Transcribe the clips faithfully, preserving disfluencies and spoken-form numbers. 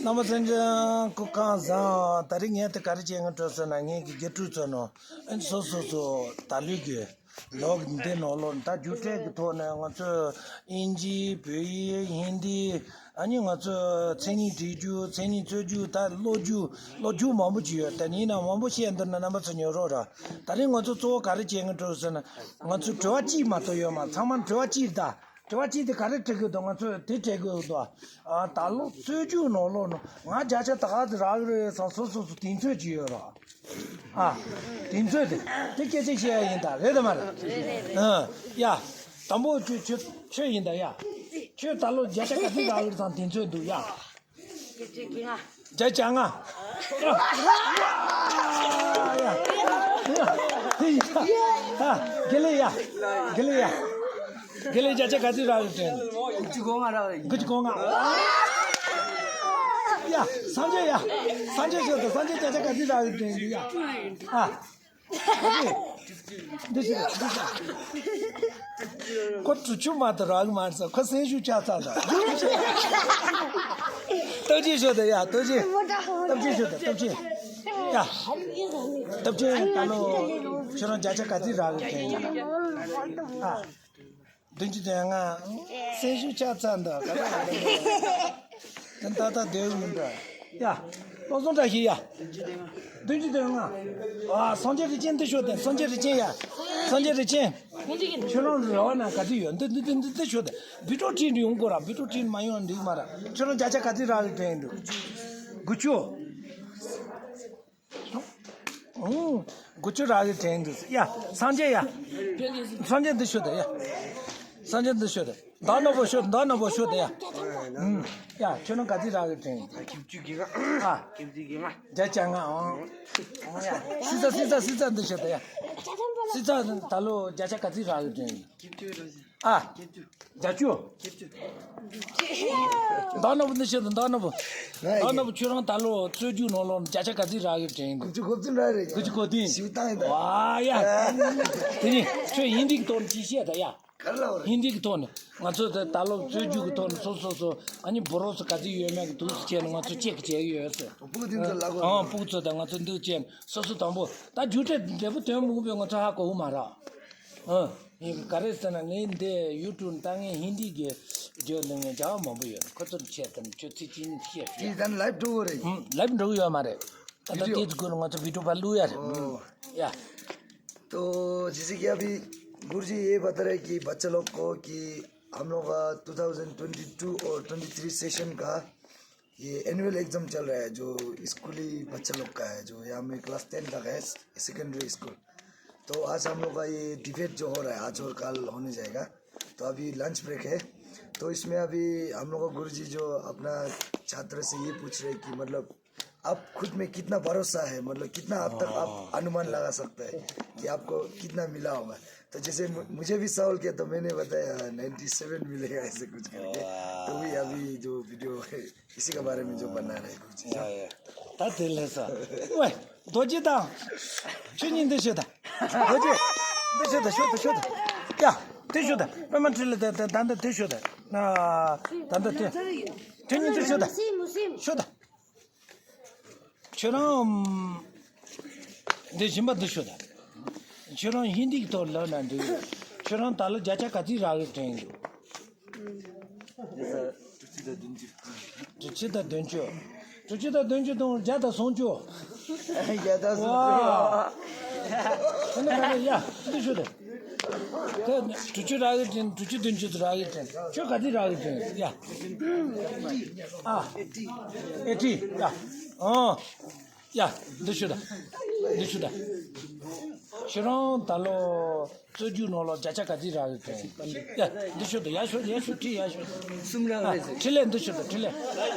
རྣམ་པ་ཚོ་སྐུ་ཁམས་བཟང་། ད་རིང་ངས་དེ་ག་རེ་བྱེད་ཀྱི་འགྲོ་ཟེར་ན། ངས་ཀྱི་དགེ་ཕྲུག་ཚོ་ནང་སོ་སོ་སོ་ད་ལོའི་གི་ལོ་འདི་ནང་ལོ་ད་རྒྱུགས་སྤྲོད་ཀྱི་ཐོག་ནས་ང་ཚོས་དབྱིན་ཇི། བོད་ཡིག། ཧིན་དི། ཨ་ནི་ང་ཚོས་མཚན་ཉིད་འབྲི་རྒྱུ། མཚན་ཉིད་རྩོད་རྒྱུ། ད་ཀློག་རྒྱུ། ཀློག་རྒྱུ་མང་པོ་ཅིག་ཡོད། དེ་ཡིན་ན་མང་པོ་བཤད་འདུག་ན་རྣམ་པ་ཚོ་ཉོན་རོགས་ར། ད་རིང་ང་ཚོ་གཙོ་བོ་ག་རེ་བྱེད་ཀྱི་འགྲོ་ཟེར་ན། ང་ཚོ་དྲི་བ་གཅིག་མ་གཏོགས་ཡོད་མ། ཚང་མ་དྲི་བ་གཅིག་རེད་ད། དྲི་བ་གཅིག་དེ་ག་རེ་དྲི་གི་འདུག་ང་ཚོས་དེ་དྲི་གི་འདུག་ཨ། ད་ལོ་རྩོད་རྒྱུགས་ནང་ལོགས་ནང་ང་བརྒྱ་ཆ་ད་ག་ཚོད་རག་གི་རེད་བསམ། སོ་སོ་སོ་དེང་ཚོད་ཅིག་ཡོད་ར། ཨ། དེང་ཚོད་དེ་དེ་སྐད་ཆ་བཤད་ཡ་ཡིན་ད། རེད་དམ་མ་རེད། ཨ། ཡ། དང་པོ་ཁྱོད་ཁྱོད་ཁྱོད་ཡིན་ད་ཡ། ཁྱོད་ད་ལོ་བརྒྱ་ཆ་ག་ཚོད་རག་གི་རེད་བསམ། དེང་ཚོད་འདུག་ཡ། བརྒྱ་ཆ་ལྔ། ཡ། ཡ། དེ་ཡིན་ད། ཨ། དགེ་ལེགས་ཡ། དགེ་ལེགས་ཡ། དགེ་ལེགས་བརྒྱ་ཆ་ག་ཚོད་རག་གི་དྲན། དགུ་བཅུ་གོ་ལྔ་རག་གི། དགུ་བཅུ་གོ་ལྔ། ཡ། སངས་རྒྱས་ཡ། སངས་རྒྱས་ཤོག་དང་། སངས་རྒྱས་བརྒྱ་ཆ་ག་ཚོད་རག་གི་དྲན་གི་ཡ། ཨ། འདི་ཤོད། འདི་ཤོད། ཁོ་དྲུག་ཅུ་མ་གཏོགས་རག་གི་མ་རེད་ཟེར། ཁོ་སེམས་ཤུགས་ཆག་ཚར་འདུག་སྟོབས་ཆེན་ཤོག་དང་ཡ། སྟོབས་ཆེན། སྟོབས་ཆེན་ཤོག་དང་། སྟོབས་ཆེན། ཡ། སྟོབས་ཆེན་ད་ལོ་ཁྱོད་རང་བརྒྱ་ཆ་ག་ཚོད་རག་གི་དྲན་གི། ཨ། བདུན་ཅུ་དོན་ལྔ། སེམས་ཤུགས་ཆག་ཚར་འདུག་ག་རེ། ད་ལྟ་སྡོད་མི་འདུག་ཡ། བློ་བཟང་བཀྲ་ཤིས་ཡ། བདུན་ཅུ་དོན་ལྔ། ཨ། སངས་རྒྱས་རིན་ཆེན་འདི་ཤོག་དང་། སངས་རྒྱས་རིན་ཆེན་ཡ། སངས་རྒྱས་རིན་ཆེན། ཁྱོད་རང་རེ་བ་ན་ག་ཚོད་ཡོད། འདི་འདི་འདི་འདི་འདི་ཤོག་དང་། བི་ཀྲོ་ཊི་ནི་ཡོང་དགོས་ར། བི་ཀྲོ་ཊི་ནི་མ་ཡོང་འགྲིག་མ་ར། ཁྱོད་རང་བརྒྱ་ཆ་ག་ཚོད་རག་གི་དྲན་འདུག་དགུ་བཅུ། ཨང་། དགུ་བཅུ་རག་གི་དྲན་འདུག་ཡ། སངས་རྒྱས་ཡ། སངས་རྒྱས་འདི་ཤོག་དང་ཡ། སངས་རྒྱས་འདི་ཤོག་དང་། མདའ་ནག་པོ་ཤོག་མདའ་ནག་པོ་ཤོག་དང་ཡ། ཨང་། ཡ། ཁྱོད་རང་ག་ཚོད་རག་གི་དྲན། བརྒྱད་ཅུ་གྱ་ལྔ། ཨ། བརྒྱད་ཅུ་གྱ་ལྔ། ཨང་། ཨང་། ཡ། སྲིད་ཚ། སྲིད་ཚ། སྲིད་ཚ་འདི་ཤོག་དང་ཡ། སྲིད་ཚ་ད་ལོ་བརྒྱ་ཆ་ག་ཚོད་རག་གི་དྲན། ཨ། བརྒྱད་ཅུ། བརྒྱད་ཅུ། མདའ་ནག་པོ་འདི་ཤོག་དང་། མདའ་ནག་པོ། མདའ་ནག་པོ། ཁྱོད་རང་ད་ལོ་རྩོད་རྒྱུགས་ནང་ལོགས་བརྒྱ་ཆ་ག་ཚོད་རག་གི་དྲན་འདུག་དགུ་བཅུ་གོ་བདུན་རག་རེད། དགུ་བཅུ་གོ་བདུན། ཞིབ་བཏང་ཡིན་ད། ཝ་ཡ། དེ་ནི་ཁྱོད་ཧིན་དི་གི་ཐོག་ནས་ཅིག་བཤད་དང་ཡ། ག་རེ་ལབ་རེད། ཧིན་དི་གི་ཐོག་ནས། ང་ཚོ་ད་ད་ལོ་རྩོད་རྒྱུགས་ཀྱི་ཐོག་ནས་སོ་སོ་སོ། ཨ་ནི་བོ་རོ་སོ་ག་ཚོད་ཡོད་མེད་ཀྱི་འདུག་སེ་བྱས་ནས་ང་ཚོ་ཅེག་བྱེད་ཀྱི་ཡོད་ཟེར། སྤུ་གུ་དེ་ཚོ་ལབ་དགོས། ཨང་། སྤུ་གུ་ཚོ་དང་ང་ཚོ་འདུག་བྱས་ནས་སོ་སོ་དང་པོ། ད་རྒྱུགས་སྤྲོད་འབྲས་བུ་ཐོན་མི་འོང་པས་ང་ཚོ་ཧ་གོ་གི་མ་རེད། ཨང་། ཡིན། ག་རེ་ཟེར་ན་ངས་འདི་ཡུ་ཊུབ་ལྟ་མཁན་ཧིན་དི་གི་བརྗོད་འདི་ངས་རྒྱ་བ་མང་པོ་ཡོད། ཁོ་ཚོར་བཤད་དང་། ཁྱོད་ཚིག་གཅིག་གཉིས་བཤད་ཤོག་དེ་ད་ལའིབ་འགྲོ་གི་རེད། ཧུམ། ལའིབ་འགྲོ་གི་ཡོད་མ་རེད། ད་ལྟ་བི་ཌི་ཡོ། དེ་དགོས་ན་ང་ཚོ་བི་ཌི་ཡོ་ཕར་བླུག་ཡ་རེད། ཨོ། ཡ། तो जैसे कि अभी गुरुजी ये बता रहे कि बच्चा लोग को कि हम लोग का ट्वेंटी ट्वेंटी टू और ट्वेंटी थ्री सेशन का ये एनुअल एग्जाम चल रहा है, जो स्कूली बच्चा लोग का है, जो यहाँ में क्लास टेन तक है, सेकेंडरी स्कूल। तो आज हम लोग का ये डिबेट जो हो रहा है, आज और कल होने जाएगा। तो अभी लंच ब्रेक है, तो इसमें अभी हम लोग का गुरुजी जो अपना छात्र से ये पूछ रहे कि मतलब आप खुद में कितना भरोसा है, मतलब कितना हद तक आप अनुमान लगा सकते हैं कि आपको कितना मिला होगा। तो जैसे मु-, मुझे भी सवाल किया, तो मैंने बताया नाइन्टी सेवन मिलेगा, ऐसे कुछ करके। तो भी अभी जो वीडियो है, इसी के बारे में जो बना रहे हैं कुछ चीज़ें। ཡ་ཡ། ད་དེ་ལས་ས། ཝེ། རྡོ་རྗེ་དང་། ཁྱོད་གཉིས་འདི་ཤོད་དང་། རྡོ་རྗེ། འདི་ཤོད་དང་། ཤོད་དང་། ཤོད་དང་། ཡ། དེ་ཤོད་དང་། པད་མ་འཕྲིན་ལས། ད་ད་ད་ད་དེ་ཤོད་དང་། ཨ། ད་ད་དེ། ཁྱོད་གཉིས་འདི་ཤོད་དང་། ཤོད་དང་། ཁྱོད་རང་། འདི་སྦྱིན་པ་འདི་ཤོད་དང་། ཁྱོད་རང་ཧིན་དི་གི་ཐོག་ལབ་ན་འགྲིག་གི། ཁྱོད་རང་ད་ལོ་བརྒྱ་ཆ་ག་ཚོད་རག་གི་དྲན་འདུག་དྲུག་ཅུ་དང་བདུན་ཅུ། དྲུག་ཅུ་དང་བདུན་ཅུ། དྲུག་ཅུ་དང་བདུན་ཅུ་དང་བརྒྱ་དང་སུམ་ཅུ། བརྒྱ་དང་སུམ་ཅུ། ཝ། དེ་ནི་ག་རེ་ཡ། འདི་ཤོད་དང་། དེ་དྲུག་ཅུ་རག་གི་དྲན། དྲུག་ཅུ་བདུན་ཅུ་རག་གི་དྲན། ཁྱོད་ག་ཚོད་རག་གི་དྲན་ཡ། ཨ། ཨེ་ཊི་ཡ། ཨོ། ཡ། འདི་ཤོད་དང་། འདི་ཤོད་དང་། ཁྱོད་རང་ད་ལོ་རྩོད་རྒྱུགས་ནང་ལོགས་བརྒྱ་ཆ་ག་ཚོད་རག་གི་དྲན། ཡ། འདི་ཤོད་དང་། ཡ་ཤོད། ཡ་ཤོད། ཁྲིད། ཡ་ཤོད། གསུམ་རག་རེད་ཟེར། འཕྲིན་ལས། འདི་ཤོད་དང་། འཕྲིན་ལས།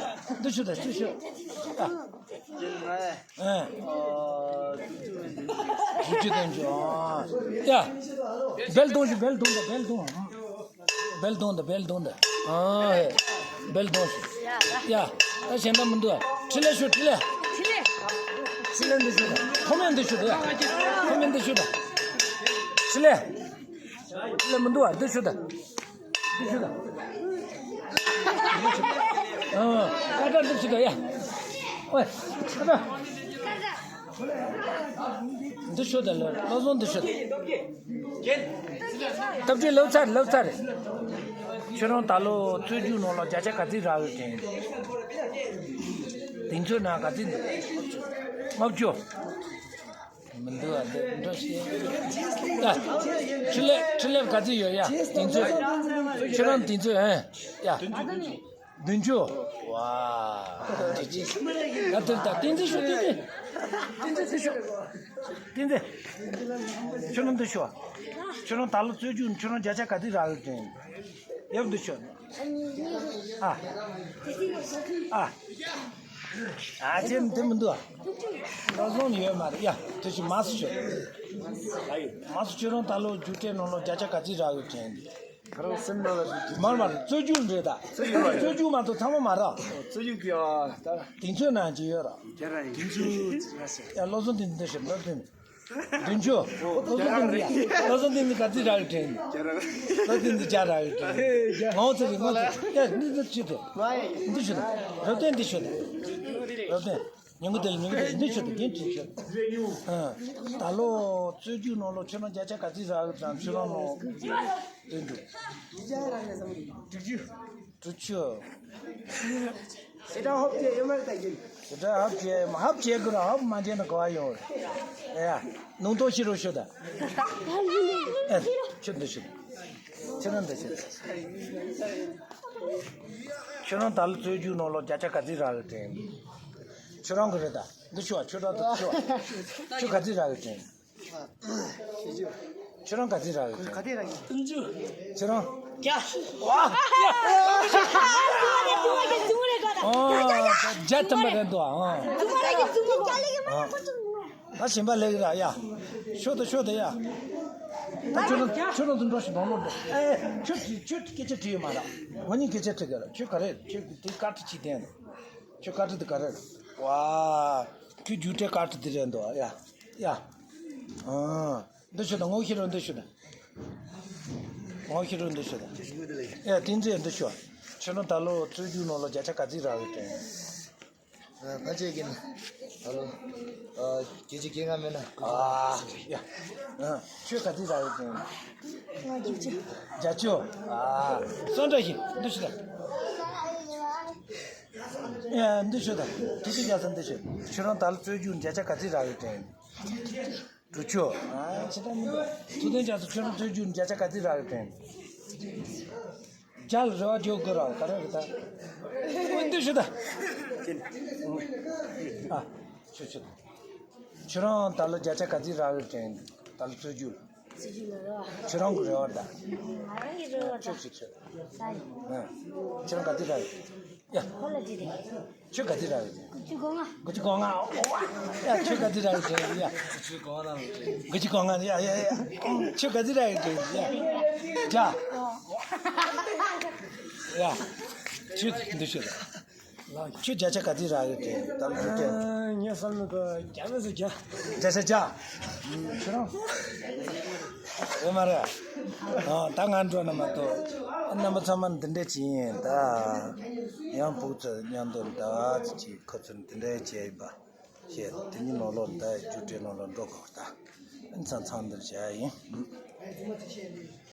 འདི་ཤོད་དང་། འདི་ཤོད། ཡ། ཨ། དྲུག་ཅུ་དང་བདུན་ཅུ། ཨ། ཡ། སྦེལ་གཏོང་ཤོག་སྦེལ་གཏོང་དང་། སྦེལ་གཏོང་། སྦེལ་གཏོང་དང་། སྦེལ་གཏོང་དང་། ཨ། སྦེལ་གཏོང་ཤོག་ཡ། ད་གཞན་དག་མི་འདུག་ཨ། འཕྲིན་ལས་ཤོག་འཕྲིན་ལས། འཕྲིན་ལས། འཕྲིན་ལས་འདི་ཤོག་དང་། མཐོ་དམན་འདི་ཤོག་དང་། ཡ། མཐོ་དམན་འདི་ཤོག་དང་། འཕྲིན་ལས། འཕྲིན་ལས་མི་འདུག་ཨ། འདི་ཤོག་དང་། འདི་ཤོག་དང་། ཨ། ཀ་ཀ་འདི་ཞིག་ད་ཡ། ཨོ། ཀ་ཀ། འདི་ཤོད་ད་ལ། བློ་བཟང་འདི་ཤོད་ད། སྟབས་བདེ་ལབ་ཚར་ལབ་ཚར། ཁྱོད་རང་ད་ལོ་རྩོད་རྒྱུགས་ནང་ལ་བརྒྱ་ཆ་ག་ཚོད་རག་ཡོད་དྲན། དེ་ཚོའི་ནང་ག་ཚོད་འདུག་ལྔ་བཅུ། མི་འདུག་ཨ། འདི་འགྲོ་ཤེས། ཡ། ཕྲིན་ལས་ཕྲིན་ལས་ག་ཚོད་ཡོད་ཡ། དེ་ཚོ། ཁྱོད་རང་དེ་ཚོ་ཨེ། ཡ། བདུན་ཅུ། བ། ད་དེ་ད་བསྟན་འཛིན་ཤོག་བསྟན་འཛིན། བསྟན་འཛིན་དེ་ཤོག་བསྟན་འཛིན། ཁྱོད་རང་འདི་ཤོག་ཁྱོད་རང་ད་ལོ་རྩོད་རྒྱུགས་ཁྱོད་རང་བརྒྱ་ཆ་ག་ཚོད་རག་ཡོད་དྲན། ཡབ་འདི་ཤོག་ཨ། ཨ། ཨ་ཅེ་འདི་མི་འདུག་ཨ། བློ་བཟང་ཡོད་མ་རེད་ཡ། དེ་ཞིག་མ་སུ་ཤོག་མ་སུ་ཁྱོད་རང་ད་ལོ་རྒྱུགས་སྤྲད་ནང་ལོ་བརྒྱ་ཆ་ག་ཚོད་རག་ཡོད་དྲན། ཁ་རོག་སེམས་ནང་ལ་ཞུགས་ཀྱི། མར་མར་རྩོད་རྒྱུགས་རེད་ད། རྩོད་རྒྱུགས་རེད། རྩོད་རྒྱུགས་མ་གཏོགས་ཚང་མ་མ་རག་རྩོད་རྒྱུགས་ཀྱི་ཨ་ད། དེ་ཚོའི་ནང་ཅི་ཡོད་ར། རྒྱ་ར་ཡིན། དེ་ཚོའི་ཡ་བློ་བཟང་དེ་འདི་ཞིག་བློ་བཟང་། བདུན་ཅུ། བློ་བཟང་དེ་འདི་ཡ། བློ་བཟང་དེ་འདི་ག་ཚོད་རག་དྲན། རྒྱ་ར། བློ་བཟང་དེ་འདི་བརྒྱ་རག་དྲན། ངོ་ཚ་རེད་ངོ་ཚ། ཡ་འདི་འདི་ཅི་ཐུབ། འདི་ཞིག་རབ་བརྟན་འདི་ཞིག་རབ་བརྟན། ཉིན་གུང་དེ་ལ་ཉིན་གུང་དེ་ལ་འདི་ཆོད་དེ་རྒྱན་དྲིས་ཆོད། ཨ། ད་ལོ་རྩོད་རྒྱུགས་ནང་ལོ་ཁྱོད་རང་བརྒྱ་ཆ་ག་ཚོད་རག་གི་དང་ཁྱོད་རང་ལོ། དེ་འདུག་དྲུག་ཅུ། དྲུག་ཅུ། ཞེ་དྲག་ཧོབ་བྱས་ཡོད་མ་རེད་ད་རྒྱུན། ཞེ་དྲག་ཧོབ་བྱས་ཧོབ་བྱས་དགོས་ར་ཧོབ་མ་བྱས་ན་ག་བ་ཡོང་། ཨེ་ཡ། ནང་དོག་ཤི་རོ་ཤོད་ད། ཨེ། ཁྱོད་འདི་ཤོད། ཁྱོད་རང་འདི་ཤོད། ཁྱོད་རང་ད་ལོ་རྩོད་རྒྱུགས་ནང་ལོ་བརྒྱ་ཆ་ག་ཚོད་རག་གི་དྲན། ཁྱོད་རང་གི་རེད་ད། འདི་ཤོད་ཨ། ཁྱོད་རང་འདི་ཤོད་ཨ། ཁྱོད་ག་ཚོད་རག་གི་དྲན། ཁྱོད་རང་ག་ཚོད་རག་གི་དྲན། ག་ཚོད་རག་གི། ཁྱོད་རང་། བརྒྱ། ཨ། བརྒྱ་ཐམ་པ་རེད་འདུག་ཨ། ཨ། ད་གཞན་པ་ལེགས་ར་ཡ། ཤོད་དང་ཤོད་དང་ཡ། ད་ཁྱོད་རང་ཁྱོད་རང་ཚོ་འགྲོ་ཞིག་ནང་ལོགས་འགྲོ། ཨེ་ཁྱོད་ཀྱིས་ཁྱོད་སྐད་ཆ་དྲིས་ཡོད་མ་རེད། ང་གཉིས་སྐད་ཆ་དྲིས་ག་རེད། ཁྱོད་ག་རེད། ཁྱོད་དེ་དཀའ་ཁྲི་ཅིག་བསྟན་ནས། ཁྱོད་དཀའ་ཁྲི་དེ་ག་རེད། ཝ། ཁྱོད་རྒྱུགས་སྤྲད་དཀའ་ཁྲི་དེ་རེད་འདུག་ཡ། ཡ། ཨ། འདི་ཤོད་དང་ངོ་ཤེས་རོགས་འདི་ཤོད་དང་། ངོ་ཤེས་རོགས་འདི་ཤོད་དང་། ཡ་དེ་འདྲས་འདི་ཤོད། ཁྱོད་རང་ད་ལོ་རྩོད་རྒྱུགས་ནང་ལོ་བརྒྱ་ཆ་ག་ཚོད་རག་ཡོད་དྲན། ཕལ་ཆེར་གྱི་ན། ཨ་ལོ། ཨ། བརྒྱད་ཅུ་གྱ་ལྔ་མེད་ན། ཨ། ཡ། ཨ། ཁྱོད་ག་ཚོད་རག་ཡོད་དྲན། བརྒྱད་ཅུ། ཨ། སོང་འདྲ་ཞིག་འདི་ཤོད་དང་། ཡ་འདི་ཤོད་དང་། ཐུགས་རྗེ་ཆེ་ས་འདི་ཤོད། ཁྱོད་རང་ད་ལོ་རྩོད་རྒྱུགས་བརྒྱ་ཆ་ག་ཚོད་རག་ཡོད་དྲན། དྲུག་ཅུ། ཨ་ཅི་ད་མི་འདུག་ཐུགས་རྗེ་ཆེ་ས་ཁྱོད་རང་རྩོད་རྒྱུགས་བརྒྱ་ཆ་ག་ཚོད་རག་ཡོད་དྲན། བརྒྱ་ལ་རེ་བ་རྒྱག་དགོས་ར་ག་རེ་རེད་ད། འདི་ཤོད་དང་། ཨ། ཤོད་ཤོད། ཁྱོད་རང་ད་ལོ་བརྒྱ་ཆ་ག་ཚོད་རག་ཡོད་དྲན། ད་ལོ་རྩོད་རྒྱུགས་ལ། རྩོད་རྒྱུགས་ལ་རེད་བ། ཁྱོད་རང་གི་རེ་བ་ད། ང་རང་གི་རེ་བ་ད། ཁྱོད་ཁྱོད་ཁྱོད། ད་ཡིན། ཨ། ཁྱོད་རང་ག་ཚོད་རག་ཡོད། ཡ། ཁོ་ལ་དྲིས་རེད། ཁྱོད་ག་ཚོད་རག་ཡོད། དགུ་བཅུ་གོ་ལྔ། དགུ་བཅུ་གོ་ལྔ། ཨོ་ཡ། ཁྱོད་ག་ཚོད་རག་ཡོད་དྲན་ཡ། དགུ་བཅུ་གོ་ལྔ། དགུ་བཅུ་གོ་ལྔ། ཡ་ཡ་ཡ། ཁྱོད་ག་ཚོད་རག་ཡོད་དྲན་ཡ། བརྒྱ། ཡ། ཁྱོད་འདི་ཤོད་དང་། ཁྱོད་བརྒྱ་ཆ་ག་ཚོད་རག་ཡོད་དྲན། ད་ལོ་ཁྱོད་དྲན། ངས་བསམ་བློ་གཏོང་བརྒྱ་མེད་ཟེར་བརྒྱ། བརྒྱ་ཆ་བརྒྱ། ཁྱོད་རང་། ཡོད་མ་རེད། ཨ། ད་ང་འགྲོ་ན་མ་གཏོགས། རྣམ་པ་ཚང་མ་འདི་འདྲས་ཅིག་ཡིན་ད། ཡང་ཕུགས་ཚོ་མཉམ་དུ་ད་ཅིག་ཁོ་ཚོ་འདི་འདྲས་བྱས་ཡིན་པ། བཤད་དེ་ཉིན་ནོར་ལོག་ད་རྒྱུགས་སྤྲད་ནང་ལ་འགྲོ་དགོས་ད། ཚང་ཚང་འདིར་བྱས་ཡིན།